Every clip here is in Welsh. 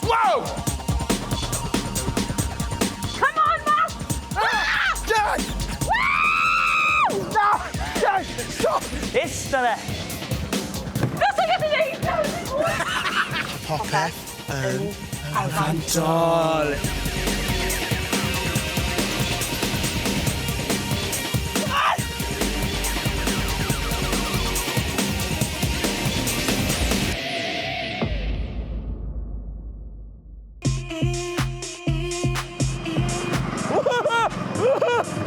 Wow! Come on, Matt! Ah! Dad! Woo! Na! Dad! Stop! Ista fe! Na, sa'n gallu neud! Popeth yn y fantol.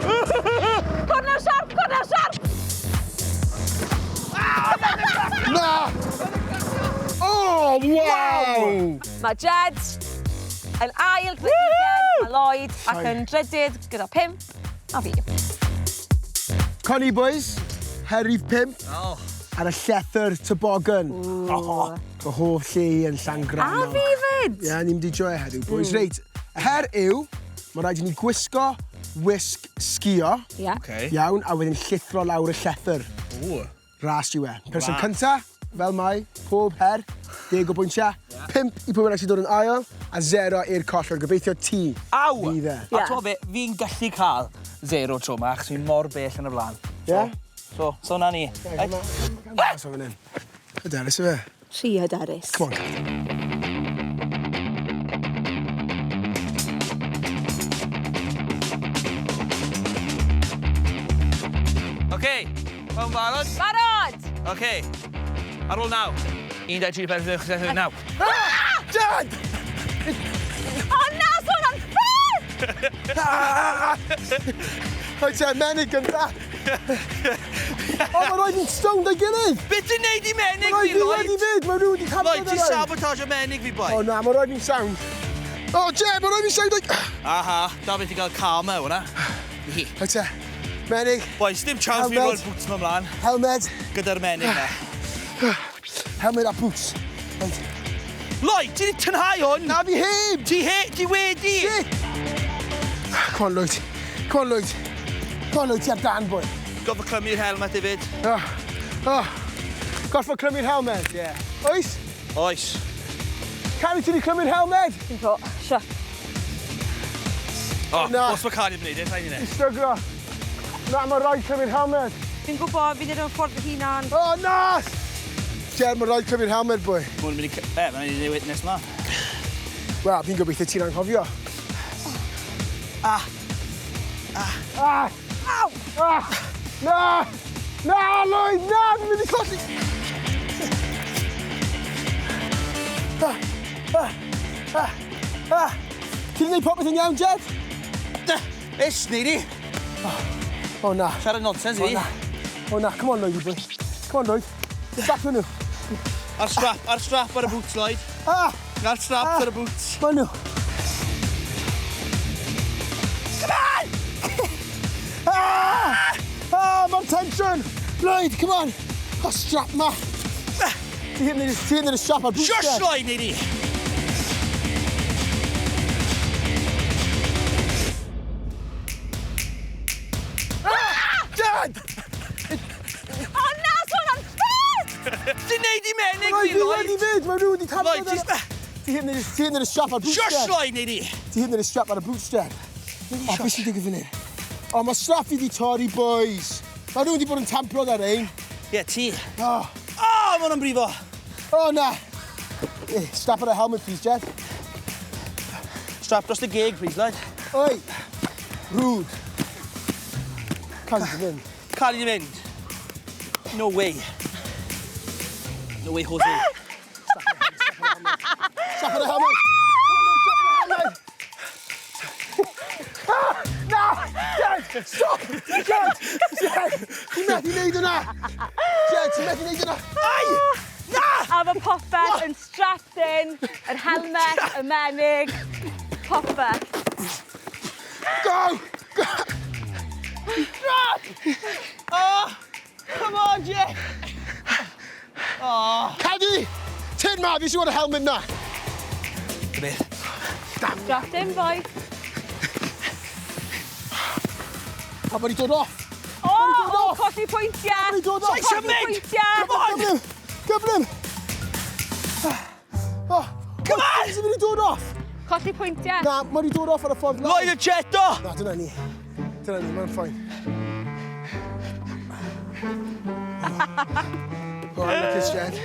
Cornel sharp, cornel sharp! Na! Oh, wow! Mae Jed yn ail gyda 20, mae Lloyd ac yn drydydd gyda 5, a fi. Connie boys, her rhif 5 Oh. ar y llethr toboggan. Ooh. Fy hoff lle i yn Llangrannog. A fi fyd! Ie, yeah, ni'n mynd i joio heddiw, boys. Reit, y her yw, mae rhaid i ni gwisgo wisg sgio. Ie. Okay. Iawn, a wedyn llithro lawr y llethr. Ooh. Ras yw e. Person Ra- cynta, fel mai, pob her, 10 o bwyntiau, 5 i pwy bynnag sy'n dod yn ail, a 0 i'r collwr. Gobeithio ti Aw! fydd e. A t'mo' be', fi'n gallu cael zero tro 'ma, achos fi mor bell yn y blaen. Ie? So, so 'na ni. Reit. Mas o fan hyn. Hyderus yw e. Rhy hyderus. Come on, Cat. Oce, pawb yn barod? Barod! Oce. Ar ôl naw. 1, 2, 3, 4, 5, 6, 7, 8, 9. Dad! O na, sôn am fair! Reit te, menig gynta. O, mae rhaid i'n stone da'i gilydd. Be ti'n neud i menig Mae fi, rhaid i Lloyd? wedi fyd, mae rhywun wedi cael Lloyd, ti'n sabotage o menig fi, boi. O na, mae rhaid i'n sound. O, Je, mae rhaid i'n sound like... Aha, da beth i gael karma hwnna. Reit te, menig, Boys, dim chance fi Helmet. roi'r boots ma mlaen helmet, gyda'r menig na. helmet a boots. Reit. Lloyd, ti wedi tynhau hwn? Na fi heb! Ti he, ti wedi? Shit! Come on, Lloyd. Come on, Lloyd. Come on, Lloyd, ti ar dan, boi. Gorfod clymu'r helmet hefyd. Oh, oh. Gorfod clymu'r helmet? Ie. Yeah. Oes? Oes. Cari, ti wedi clymu'r helmet? Fi'n co, sure. O, Na. os mae Cari yn gwneud e, rhaid i Ti'n ni. stryglo. Na, mae rhaid clymu'r helmet. Fi'n gwybod, fi'n neud o'n ffordd fy hunan. O, oh, na! Jer, mae rhaid clymu'r helmet, boi. Mae'n mynd i... E, mae'n mynd i newid nes mlaen. Wel, fi'n gobeithio ti'n anghofio. Ah. Ah! Ah! Ah! Na! Na, Lloyd, na! Fi'n mynd i colli! Ah! Ah! Ah! Ah! Ti 'di gwneud popeth yn iawn, Jed? Is, nei di. O, na. Siarad nonsense i O, fi. na. O, na. Come on, Lloyd, boy. Come on, Lloyd. Strap nhw. Ar strap, ar strap ar y boots, Lloyd. Ah! Ar strap Ah. ar y boots. Ma nhw. Come on! Ah! Ah, mae'r tension! Lloyd, come on! O, strap ma! Ti heb wneud ti heb wneud y strap ar boots. Shush, Lloyd, nei di. Dad! O na, sôn am fair! Ti'n neud i menig Lloyd, fi, fi Lloyd. wedi fyd! Mae rhywun wedi taflu Lloyd, ti'n... Ti heb wneud ti heb wneud y strap ar boots. Shush, Lloyd, nei di. Ti heb wneud y strap ar y boots, Dad. O, beth sy'n digwydd fan hyn? O, mae strap fi wedi torri, boys. Mae rhywun wedi bod yn tampro ar ein. Ie, ti. O, O, ma hwnna'n brifo. o na. Eh, strap ar y helmet, please, Jed. Strap dros y geg, please, Lloyd. Oi! Rude. Can't di mynd. Cael i fynd. No way. No way, Jose. Strap ar y helmet! Strap ar y helmet! Ah! Na! Jed! Stop! Jed! Jed! Ti'n methu wneud hwnna! Jed, ti'n methu wneud hwnna! Ai! Na! A mae popeth yn strapped in, yr helmet, y menig, popeth. Go! Go! Oh, come on, Jed. Oh. Cadi! Tyn ma, fi sy'n gweld y helmet na! Beth? Strapped in, boy. A mae wedi dod off! O, dod o, off. colli pwyntiau. Mae 'di dod off. Colli Symud! pwyntiau. Come on! Gyflym! Gyflym! Oh, Come on! Sy'n mynd i dod off? Colli pwyntiau. Na, mae wedi dod off ar y ffordd lawr. Lloyd y cheto! Na, dyna ni. Dyna ni, mae'n fine. O, lwcus, Jed.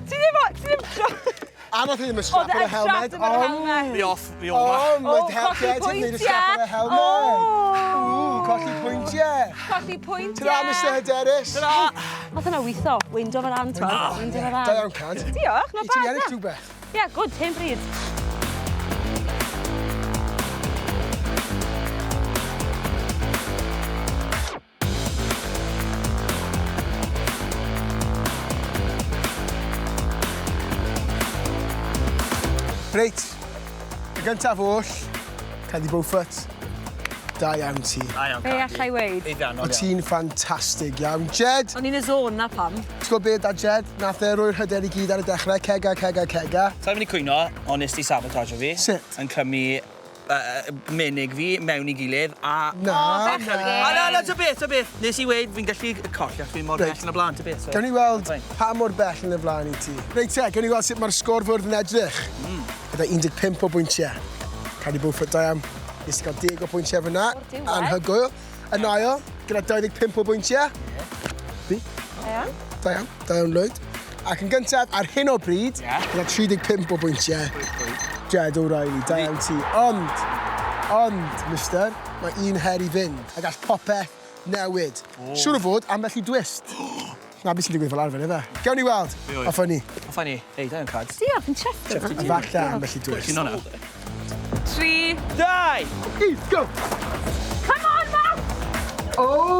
Ti ddim... Ti ddim... Anodd ddim y strap ar y helmet, ond... Fi off, fi off. O, mae'n help Jed yn neud y strap ar y helmet. O, colli pwyntiau. Colli pwyntiau. Ta-ra, Mr Hyderus. Ta-ra. Nath hwnna weithio. Windo fel an, t'wel. Windo fel an. Da iawn, Cad. Diolch, not bad. Ti ennill rhywbeth. Ie, good, hen bryd. Reit, y gyntaf oll, Cadi Beaufort, da iawn ti. Da iawn, Be allai weud? O ti'n ffantastig iawn. Jed! O'n i'n y zone na pam. Ti'n gwybod beth da Jed? Nath e roi'r hyder i gyd ar y dechrau, cega, cega, cega. Sa'n mynd i cwyno, ond nes ti sabotage fi. Sut? Yn clymu menig fi mewn i gilydd a... Na. O, bechgyn. A na, na, ta beth, ta beth. Nes i weud fi'n gallu colli achos fi'n mor bell yn y blaen, ta beth. Gawn ni weld pa mor bell yn y flaen i ti. Reit te, gawn ni weld sut mae'r sgorfwrdd yn edrych. Gyda 15 o bwyntiau. Cadi Beaufort, da iawn. Nes ti gael 10 o bwyntiau fyna. Anhygoel. Yn ail, gyda 25 o bwyntiau. Fi. Da iawn. Da iawn, da iawn Lloyd. Ac yn gyntaf, ar hyn o bryd, gyda 35 o bwyntiau, Jed O'Reilly, da iawn ti. Ond, ond, mister, mae un her i fynd, a gall popeth newid. Siŵr o fod, ambell i dwist. Na beth sy'n digwydd fel arfer, ife? Gawn ni weld. Off â ni. Off â ni. Hei, da iawn, Cads. Diolch, yn chuffed. A falle ambell i dwist. Ti'n hwnna? 3, 2, 1, go! Come on, Matt! Oh!